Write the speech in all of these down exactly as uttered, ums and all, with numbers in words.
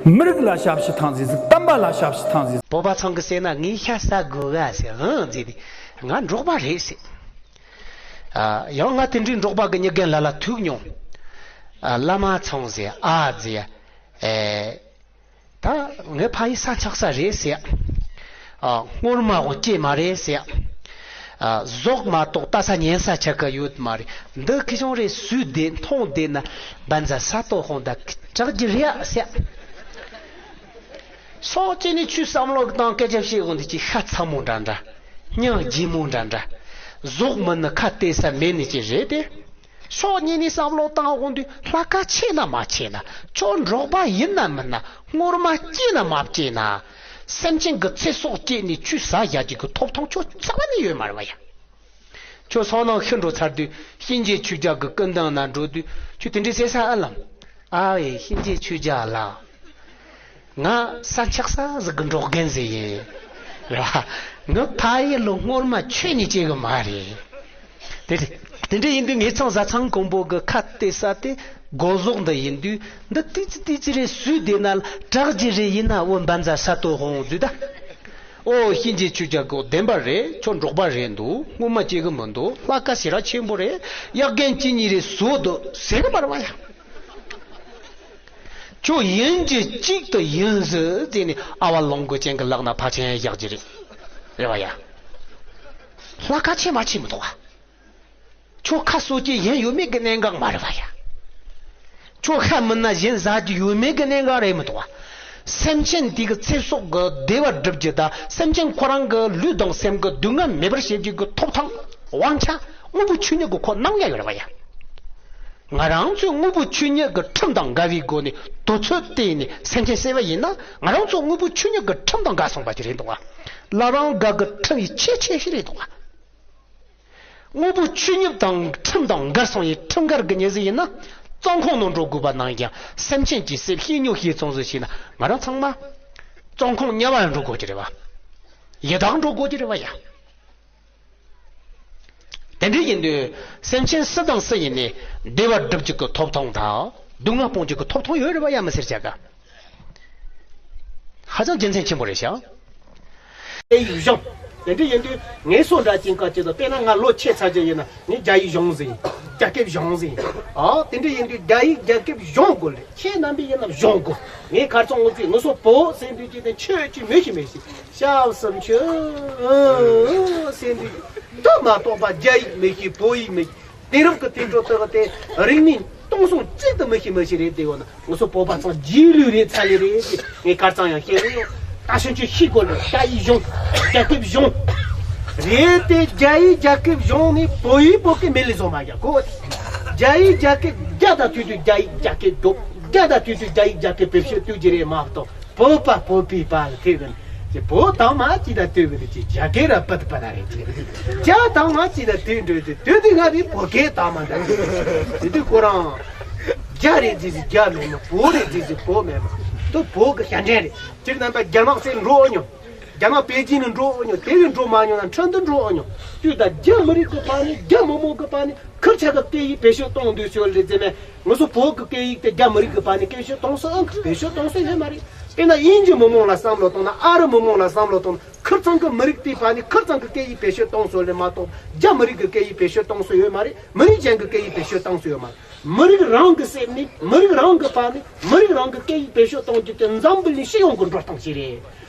མི་རིགས་ལ་ཞབས་ཕྱི་ཐང་ཟིག་ཟིག་བསྟན་པ་ལ་ཞབས་ཕྱི་ཐང་ཟིག་ཟིག་བོད་པ་ཚང་གི་ཟེར་ན་ངས་ཤ་ཟ་དགོས་ག་ཟེར་ཨང་ཟེར་ཏེ། ང་འབྲོག་པ་རེད་ཟེར། ཨ། ཡང་ང་དེ་འདྲའི་འབྲོག་པ་གི་མྱི་རྒན་ལ་ལ་ཐུག་མྱོང་། ཨ། བླ་མ་ཚང་ཟེར་ཨ་ཟེར། ཨེ། ད་ངའི་ཕ་ཡི་ས་འཁྱག་ས་རེད་ཟེར། ཨ། སྔོན་མ་འོང་སྐྱེས་མ་རེད་ཟེར། ཨ། ཟོག་མ་གཏོགས་ལྟ་ས་ཉན་ས་ཆ་ག་ཡོད་མ་རེད། འདི་ཁི་ཆུང་རེ་སུས་བདེ་མཐོང་བདེ་ན་བན་ཛ་ས་ཏོ་ཧོང་ད་དྲག་རྒྱུ་རེད་ཟེར། སོག་ཅི་ནི་ཆུ་བསམ་བློ་དང་སྐད་ཆ་བཤད་འོང་དུས་ཀྱི་ཤ་ཚ་མོ་འདྲ་འདྲ། སྙིང་རྗེ་མོ་འདྲ་འདྲ། ཟོག་མིན་ནི་ཁ་གཏད་ས་མེད་ནི་ཅི་རེད་དེ། ཕྱོགས་གཉིས་ནས་བསམ་བློ་བཏང་འོང་དུས་ལྷ་ཁ་ཆེ་ན་མ་ཆེ་ན། ཁྱོད་འབྲོག་པ་ཡིན་ན་མིན་ན། སྔོན་མ་སྐྱེས་ན་མ་སྐྱེས་ན། སེམས་ཅན་གྱི་ཚེ་སྲོག་བཅད་ནས་ཆུ་ཟ་བཞག་རྒྱུ་གི་ཐོབ་ཐང་ཁྱོད་རྩ་བ་ནས་ཡོད་མ་རེད་བ་ཡ། ཁྱོད་སང་ནང་ཤི་འགྲོ་ཚར་དུས་གཤིན་རྗེ་ཆོས་རྒྱལ་གྱི་སྐུ་མདུན་ན་འགྲོ་དུས་ཁྱོད་དེ་འདྲའི་ཟེར་ས་ཨ་ལམ། ཨ་ཡེ་གཤིན་རྗེ་ཆོས་རྒྱལ་ལགས། ང་ས་འཁྱག་ས་ཟིག་གི་འབྲོག་རྒན་ཟིག་ཡིན། རེད་བ། ངའི་ཕ་ཡུལ་ལ་སྔོན་མ་ཆོས་ནས་སྐྱེ་གི་མ་རེད། དེ་དེ་འདྲ་ཡིན་དུས་ངེད་ཚང་བཟའ་ཚང་ཀོང་པོ་གི་ཁ་གཏད་ས་དེ་སྒོ་ཟོག་འདི་ཡིན་དུས། འདི་ཏི་ཙི་ཏི་ཙི་རེད་སུས་བདེ་ན་དྲག་རྒྱུ་རེད། ཡིན་ན་འོ་བན་ཛ་ས་ཏོ་ཧོང་བཟོས་ད། ཨོ་གཤིན་རྗེ་ཆོས་རྒྱལ་གོ་བདེན་པ་རེད། ཁྱོད་འབྲོག་པ་རེད་འདུག་སྔོན་མ་སྐྱེ་གི་མི་འདུག་ལྷ་ཁ་ཞེ་དྲག་ཆེན་པོ་རེད། གཡག་རྒན་གཅིག་གཉིས་རེད་བཟོ་འདུག་ཟེར་གི་མ་རེད་བ་ཡ། ཁྱོད་ཡིན་གྱི་གཅིག་ཏུ་ཡིན་ཟེར་དེ་ནི་ཨ་བ་ལོང་གོ་ཅན་གྱི་ལག་ན་ཕར་ཆེན་བཞག་རྒྱུ་རེད། རེད་བ་ཡ། ལྷ་ཁ་ཆེ་མ་ཆེ་མི་འདུག་བ། ཁྱོད་ཁ་གསོ་རྒྱུ་གཞན་ཡོད་མེད་ཀྱི་གནད་འགག་མ་རེད་བ་ཡ། ཁྱོད་ཁ་མིན་ན་གཞན་ཟ་རྒྱུ་ཡོད་མེད་ཀྱི་གནད་འགག་རེད་མི་འདུག་བ། སེམས་ཅན་དེ་གི་ཚེ་སྲོག་གི་བདེ་བ་སྒྲུབ་རྒྱུ་དང་སེམས་ཅན་ཁོ་རང་གི་ལུས་དང་སེམས་ཀྱི་སྡུག་བསྔལ་མེད་པར་བྱེད་རྒྱུ་གི་ཐོབ་ཐང་དབང་ཆ་དངོས་པོ་ཆོས་ཉིད་ཀྱི་ཁོ་ནང་ཡ་ཡོད་རེད་བ་ཡ། ང་རང་ཚོས་དངོས་པོ་ཆོས་ཉིད་ཀྱི་ཁྲིམས་དང་འགལ་བའི་སྒོ་ནས་དུས་ཚོད་བལྟས་ནས་སེམས་ཅན་བསད་པ་ཡིན་ན་ང་རང་ཚོ་དངོས་པོ་ཆོས་ཉིད་ཀྱི་ཁྲིམས་དང་འགལ་སོང་བ་ཅིག་རེད་འདུག་བ། བླ་བྲང་དགའ་གི་ཁྲིམས་ཡི་ཆེས་ཆེ་ཤོས་རེད་འདུག་བ། དངོས་པོ་ཆོས་ཉིད་དང་ཁྲིམས་དང་འགལ་སོང་ཡི་ཁྲིམས་འགལ་གི་ཉེས་ཟིན་ཡིན་ན་བཙོན་ཁང་ནང་འགྲོ་དགོས་པ་ནང་བཞིན་སེམས་ཅན་གྱི་སེམས་ཤེས་ཉོ་ཤེས་ཚོང་ཟིག་བྱས་ན་ང་རང་ཚང་མ་བཙོན་ཁང་དམྱལ་བ་འགྲོ་དགོས་ཀྱི་རེད་བ། ཡི་དྭགས་འགྲོ་དགོས་ཀྱི་རེད་བ་ཡ། དེ་འདྲ་ཡིན་དུས་སེམས་ཅན་སུ་དང་སུ་ཡིན་ནའི་བདེ་བ་སྒྲུབ་རྒྱུ་གི་ཐོབ་ཐང་དང་སྡུག་བསྔལ་སྤོང་རྒྱུ་གི་ཐོབ་ཐང་ཡོད་རེད་བ་ཡ་མི་ཟེར་བྱ་ག་ཧ་ཅང་རྒྱུ་མཚན་ཆེན་པོ་རེད་ཤག་དེ་ཡིག་གཞུང་། དེ་འདྲ་ཡིན་དུས་ངའི་སོ་འདྲ་ཅན་ག་ཅི་དང་དཔེར་ན་ང་ལོ་ཆེ་ཚར་རྒྱུ་ཡིན་ན་ངས་རྒྱ་ཡིག་གཞུང་ཟིན། རྒྱ་སྐད་གཞུང་ཟིན། ཨ་དེ་འདྲ་ཡིན་དུས་རྒྱ་ཡིག་རྒྱ་སྐད་གཞུང་དགོས་ལེ། ཁྱེད་རྣམ་པས་ཡིན་ན་གཞུང་དགོས། ངས་ཁར་ཚང་ངོ་ཚོས་ངུ་སོ་བོ་ཟིན་དུས་ཅི་དེ་ཆོས་ཅི་མི་ཤི་མི་ཤི། ཤ་སུམ་ཆུ། ཨུ་ཟེར་འདི། དུ་མ་གཏོགས་པ་རྒྱ་ཡིག་མི་ཤེས་བོད་ཡིག་མི་ཤེས། དེང་རབས་ཀྱི་དུད་འགྲོ་དག་དེ་རིག་གནས་སྟོང་སོང་གཅིག་ཏུ་མི་ཤེས་མི་ཤེས་རེད་དེ་ཡོད་ན་ང་ཚོ་བོད་པ་ཚང་རྗེས་ལུས་རེད་ཚ་ལེ་རེད་དེ་ངས་གར་ཚང་ཡང་ཤེས་ཡོད། ད་ཤུན་ཆུ་ཤི་དགོས་ལ་རྒྱ་ཡིག་གཞུང་རྒྱ་སྐད་གཞུང་རེད་དེ་རྒྱ་ཡིག་རྒྱ་སྐད་གཞུང་ནི་བོད་ཡིག་བོད་སྐད་མེད་ལས་བཟོ་མ་རྒྱ་གོ་རྒྱ་ཡིག་རྒྱ་སྐད་རྒྱ་དང་དུས་དུས་རྒྱ་ཡིག་རྒྱ་སྐད་སྒྲོག་རྒྱ་དང་དུས་དུས་རྒྱ་ཡིག་རྒྱ་སྐད་བེད་སྤྱོད་སྟོན་གྱི་རེད་མ་གཏོགས། བོད་པ་བོད་པའི་བར་ལ་ཐེ་གི་ནི། བོད་དང་མ་ཅི་ད་ཐེ་གི་ནི་ཅི་རྒྱ་སྐད་ར་པད་པ་ད་རེད་ཅི། རྒྱ་དང་མ་ཅི་ད་ཐེ་འགྲོ་དུས་དུས་དུས་ང་བི་བོད་སྐད་དང་མ་ད་ཐེ་དེ་དུས་ཁོ་རང་རྒྱ་རེད་ཅི་ཟི་རྒྱ་མེད་མ་བོད་རེད་ཅི་ཟི་བོད་མེད་མ་དུ་བོད་གི་ཞལ་འདྲེན་རེད། སྤྱིར་རྣམ་པ་རྒྱ་ནག་སེ་འགྲོ་ཨ་མྱོང་། རྒྱ་ནག་པེ་ཅིན་ནི་འགྲོ་ཨ་མྱོང་། དེ་བི་འགྲོ་མ་མྱོང་ན་ཁྲིན་ཏུ་འགྲོ་ཨ་མྱོང་། དུས་ད་རྒྱ་མི་རིགས་གི་བར་ནི་རྒྱ་མི་མང་གི་བར་ནི། ཁུར་ཆ་གི་སྐད་ཡིག་བེད་སྤྱོད་གཏོང་དུས་ཚོད་ལས་ཙེ་མེད། ང་ཚོ་བོད་ཀྱི་སྐད་ཡིག་དེ་རྒྱ་མི་རིགས་ཀྱི་བར་ནས་སྐད་ཆ་གཏོང་ས་ཨང་བེད་སྤྱོད་གཏོང་ས་ཡོད་མ་རེད། དཔེར་ན་དབྱིན་ཇི་མི་མང་ལ་བསམ་བློ་གཏོང་ན་ཨ་རི་མི་མང་ལ་བསམ་བློ་གཏོང་ན་ཁུར་ཚང་གི་མི་རིགས་དེའི་བར་ནས་ཁུར་ཚང་གི་སྐད་ཡིག་བེད་སྤྱོད་གཏོང་ས་ལས་མ་གཏོགས་རྒྱ་མི་རིགས་ཀྱི་སྐད་ཡིག་བེད་སྤྱོད་གཏོང་ས་ཡོད་མ་རེད། མི་རིགས་གཞན་གྱི་སྐད་ཡིག་བེད་སྤྱོད་གཏོང་ས་ཡོད་མ་རེད། མི་རིགས་རང་གི་སེམས་ནས་མི་རིགས་རང་གི་བར་ནས་མི་རིགས་རང་གི་སྐད་ཡིག་བེད་སྤྱོད་གཏོང་རྒྱུ་དེ་འཛམ་བུ་གླིང་སྤྱི་ཡོངས་ཀྱི་འགྲོ་སྟངས་ཤིག་རེད།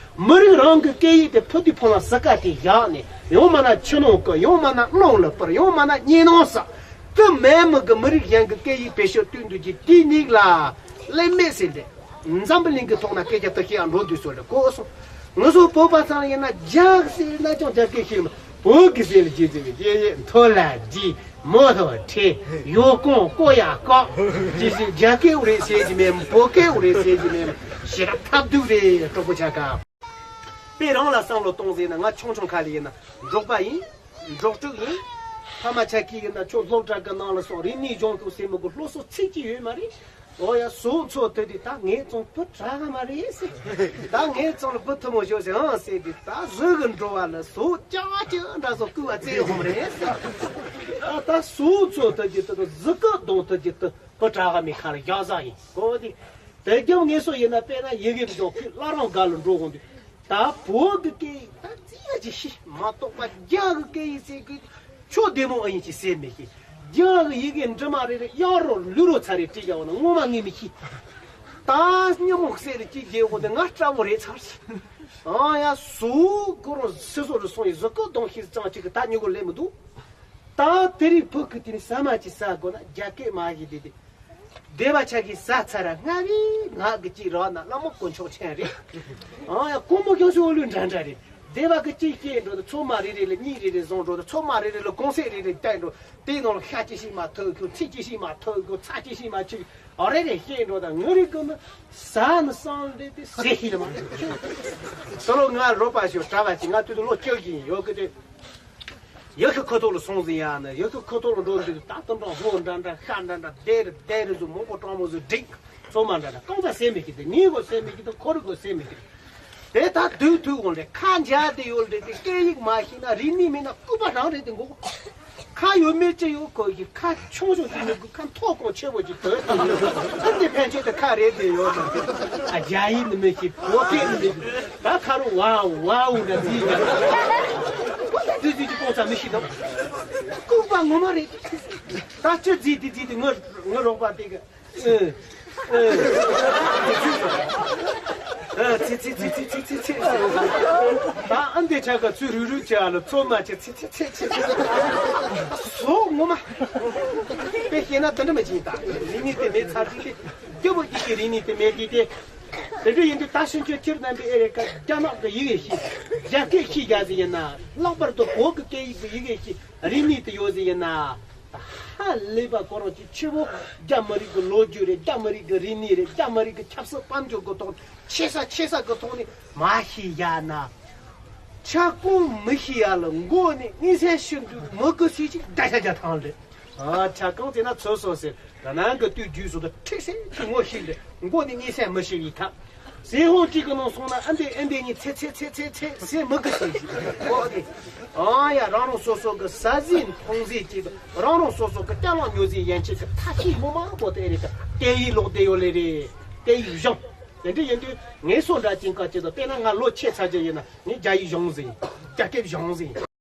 མི་རིགས་རང་གི་སྐད་ཡིག་དེ་ཕུ་དུས་ཕོ་ལ་ཟི་ཀ་དེ་བཞག་ནས་ཡང་མ་ན་ཆུ་ནང་བསྐོལ་ཡང་མ་ན་རླུང་ལ་སྤར་ཡང་མ་ན་གཉིད་ནང་ཟ། དེ་མེད་མི་གི་མི་རིགས་གཞན་གྱི་སྐད་ཡིག་བེད་སྤྱོད་སྟོན་དུས་ཀྱི་དེའི་ནིག་ལ་ལེ་མེད་ཟེར་ཏེ། འཛམ་བུ་གླིང་གི་ཐོག་ན་སྐད་ཆ་དུ་ཤེས་ཡང་འགྲོ་དུས་སོ་ལ་གོ་སོང་། ང་ཚོ་བོད་པ་ཚང་ཡིན་ན་རྒྱ་ཟེར་ན་ཅང་རྒྱ་སྐད་ཤེས་མ། བོད་ཀྱི་ཟེར་ལ་རྗེས་ཟེར་ལ་རྗེས་ཡེ་མཐོ་ལ་རྗེས། མོ་ཐོ་ཁྲེ། ཡོ་ཀོང་ཀོ་ཡ་ཀོ། ཅི་ཞིག་རྒྱ་སྐད་འུ་རེ་ཟེར་གྱི་མེད་མོ། བོད་སྐད་འུ་རེ་ཟེར་གྱི་མེད་མོ། ཞེ་དྲག་ཐབས་སྡུག་རེད་གྲོགས་པོ་ཆ་ག་དཔེ་རང་ལ་བསམ་བློ་གཏོང་ཟེར་ན་ང་ཆུང་ཆུང་ཁ་ལ་ཡིན་ན་འབྲོག་པ་ཡིན། འབྲོག་ཕྲུག་ཡིན། ཕ་མ་ཆ་ཁྱི་ཡིན་ན་ཁྱོད་སློབ་གྲྭ་གི་ནང་ལ་སོང་རིག་གནས་སྦྱོང་དགོས་ཟེར་མི་གི་སློབ་གསོ་ཚིག་གཅིག་ཡོད་མ་རེད། ཨོ་ཡ་སོ་ཚོ་ཐོས་དུས་ད་ངས་ཙང་བུ་དྲག་ག་མ་རེད་ཟེར། ད་ངས་ཙང་ལ་བུ་ཐུ་མོ་ཤོག་ཟེར་ཨང་ཟེར་དུས་ད་གཟུགས་གི་འགྲོ་བ་ལ་སོ་ཅག་ཅི་འདྲ་སོ་བསྐུལ་བ་བཙལ་ཧོམ་རེད་ཟེར། ད་ད་སོ་ཚོ་ཐོས་ཀྱི་ད་གཟུགས་ཀ་གདོང་ཐོས་ཀྱི་ད་བུ་དྲག་ག་མི་ཁ་ལ་རྒྱག་ཟ་ཡིན་གོ་དེ། དེ་རྒྱབ་ངེས་སོ་ཡིན་ན་དཔེར་ན་ཡི་གེ་མི་འཇོག་ཁུལ་བླ་རང་སྒང་ལ་འགྲོ་དགོས་འདུག་ད་བོད་ཀྱི་སྐད་ཡིག་ད་ཅི་ཡ་ཅི་ཤེས་མ་གཏོགས་པ་རྒྱ་གི་སྐད་ཡིག་ཟེར་གི་ཆོ་བདེ་མོ་ཨ་ཡིན་ཅི་ཟེར་མི་ཤེས། རྒྱ་གི་ཡི་གེ་འབྲི་མ་རེ་རེ་གཡག་རོ་ལུས་རོ་ཚ་རེ་བྲིས་རྒྱ་བ་ན་ངོ་མ་ངས་མི་ཤེས། ད་སྙན་མོ་གསེར་རེ་ཅི་རྒྱལ་བོ་དེ་ང་སྐྲ་བོ་རེ་ཚར་ཨ་ཡ་སུ་ཁོ་རང་སི་སོ་རུ་སོང་ཡི་གཟུགས་སྐུ་གདོང་ཤེས་ཙང་ཅིག་གི་ད་ཉི་གོ་ལས་མི་འདུག་ད་དེ་རིང་བོད་ཀྱི་དེ་ནི་ཟ་མ་ཅི་ཟ་དགོས་ན་རྒྱ་སྐད་མ་ཤེས་དེ་དེ། སྡེ་པ་ཆ་གི་ཟ་ཚར་ར་སྔ་བའི་ངག་གི་ཅིག་རག་ན་བླ་མ་དཀོན་མཆོག་མཁྱེན་རེད། ཨང་ཡ་སྐུ་མོ་ཀྱང་ཤོག་ལུས་འདྲ་འདྲ་རེད། སྡེ་པ་གི་ཅིག་སྐྱེས་འགྲོ་དུ་ཚོ་མ་རེ་རེ་ལ་གཉིས་རེ་རེ་བཟུང་འགྲོ་དུ་ཚོ་མ་རེ་རེ་ལ་གུང་ཚེགས་རེ་རེ་བཏང་འགྲོ། དེའི་ནང་ལ་ཤ་ཅི་ཞིག་མ་ཐོན་གོ་ཚིག་ཅི་ཞིག་མ་ཐོན་གོ་ཚ་ཅི་ཞིག་མ་ཆུ་ཨ་རེ་རེ་སྐྱེས་འགྲོ་དང་ངུ་རེ་གོ་ནི་ཟ་ནི་སང་རེ་དེ་ཟེ་ཤི་ལ་མ་ཚོ་ལོ་ང་རོ་པ་ཞོ་གྲྭ་བ་ཅི་ང་དུས་དུ་ལོ་བཅུ་བཞིན་ཡོད་གི་དེ། ཡ་ཁི་ཁོ་ཐོག་ལ་སོང་ཟིན་ཡ་ནི་ཡ་ཁི་ཁོ་ཐོག་ལ་འགྲོ་འདུག་ད་དུང་འགྲོ་ཧོ་འདྲ་འདྲ་ཤ་འདྲ་འདྲ་དེ་རེ་དེ་རེ་ཟུ་མོ་གོ་གྲོང་མོ་ཟུ་འགྲིག་ཚོ་མ་འདྲ་འདྲ་རྐང་ཚ་སེ་མི་ཁི་དེ་ངའི་གོ་སེ་མི་ཁི་དེ་ཁོ་རི་གོ་སེ་མི་ཁི་དེ་ད་དུས་དུས་འོང་རེ་ཁ་འཇའ་དེ་ཡོད་རེ་དེ་སྐད་ཡིག་མ་ཤེས་ན་རིག་གནས་མེད་ན་སྐུད་པ་རང་རེད་དེ་མགོ་ཁ་ཡོད་མེད་ཅི་ཡོད་གོ་ཡི་ཁ་ཆུང་ཆུང་ཅིག་མི་དགོས་ཁ་མཐོ་གོང་ཆེ་བོ་ཅིག་དོད་དེ་ཡོད་ཨ་འདི་ཕན་ཆད་དུ་ཁ་རེད་དེ་ཡོད་ཨ་རྒྱ་ཡིག་ནི་མི་ཤེས་བོད་སྐད་ནི་མི་ཤེས་ད་ཁ་རུ་ཝའོ་ཝའོ་འདྲ་ཟིག་ཡ། དུས་ཚོད་ཀྱི་ཀོང་ཚ་མི་ཤེས་དང་། ལྐུགས་པ་ངོ་མ་རེད། ད་ཅི་ཟིག་དེ་ཟིག་དེ་ངོ་ངོ་རོགས་པ་དེ་གི་ཨེ་ཨེ་ཚི་ཚི་ཚི་ཚི་ཚི་ཚི་ཚི་ཚི། ད་ཨ་འདི་ཆ་ག་ཚུ་རུ་རུ་ཆ་ལ་ཚོ་མ་ཆ་ཚི་ཚི་ཚི་ཚི་ཚི། སོ་ངོ་མ་དཔེ་བཤད་ན་དེ་འདྲ་མ་བྱིན་ད་རིག་གནས་དེ་མེད་ཚར་དུས་དེ་སྐྱོ་བོ་ཅིག་གི་རིག་གནས་དེ་མེད་དུས་དེ། དེ་འདྲ་ཡིན་དུས་ད་ཕྱིན་ཆད་ཁྱེད་རྣམ་པའི་ཨེ་རེད་ཀ་རྒྱ་ནག་གི་ཡི་གེ་ཤེས། རྒྱ་སྐད་ཤེས་རྒྱ་ཟིག་ཡིན་ན་ལྷག་པར་དུ་བོད་ཀྱི་སྐད་ཡིག་གི་ཡི་གེ་ཤེས་རིག་གནས་དེ་ཡོད་ཟིག་ཡིན་ན། ཧ་ལས་པ་ཁོ་རང་གི་ཆེ་བོ་རྒྱ་མི་རིགས་ཀྱི་ལོ་རྒྱུས་རེད། རྒྱ་མི་རིགས་ཀྱི་རིག་གནས་རེད། རྒྱ་མི་རིགས་ཀྱི་ཆབ་སྲིད་དཔལ་འབྱོར་གྱི་ཐོག་ཆེ་ས་ཆེ་ས་གི་ཐོག་ནས་མ་ཤེས་ཡ་ན། ཆ་ཀུན་མི་ཤེས་ཡ་ལ་མགོ་ནས་མངོན་གསལ་ཤིན་ཏུ་མི་དགོས་ཚིག་ཅིག་བརྡ་ཆ་རྒྱ་ཐང་རེད། ཨ་ཆ་གང་ཟེར་ན་ཚོད་སོ་ཟེར་ད་ནང་གི་དུས་རྒྱུས་སུ་དུ་ཁྲིག་སེ་ཁྲིག་ངོ་ཤེས་རེད། མགོ་ནས་མངོན་གསལ་མི་ཤེས་ཡི་ཐབས། ཟས་ཧོང་གཅིག་གི་ནང་སོང་ན་ཨ་འདི་ཨ་འདི་གཉིས་ཚེ་ཚེ་ཚེ་ཚེ་ཚེ་ཟས་མི་དགོས་ཟེར་ཞིག་ཨོ་དེ། ཨང་ཡ་རང་རང་སོ་སོ་གི་ཟ་ཟིན་འཐུང་ཟིན་གྱི་རང་རང་སོ་སོ་གི་སྐྱ་ལོང་ཉོ་ཟིན་ཡན་ཆད་ཀྱི་ཐ་ཤི་མོ་མ་པོ་དེ་རེད་ཀ་དེ་ཡི་ལོག་དེ་ཡོད་ལེ་རེད། དེ་ཡི་གཞུང་དེ་འདྲ་ཡིན་དུས་ངས་སོ་འདྲ་ཅན་ཀ་ཅེ་དང་དཔེར་ན་ང་ལོ་ཆེ་ཚ་རྒྱུ་ཡིན་ན་ངས་རྒྱ་ཡི་གཞུང་ཟིན་རྒྱ་སྐད་གཞུང་ཟིན།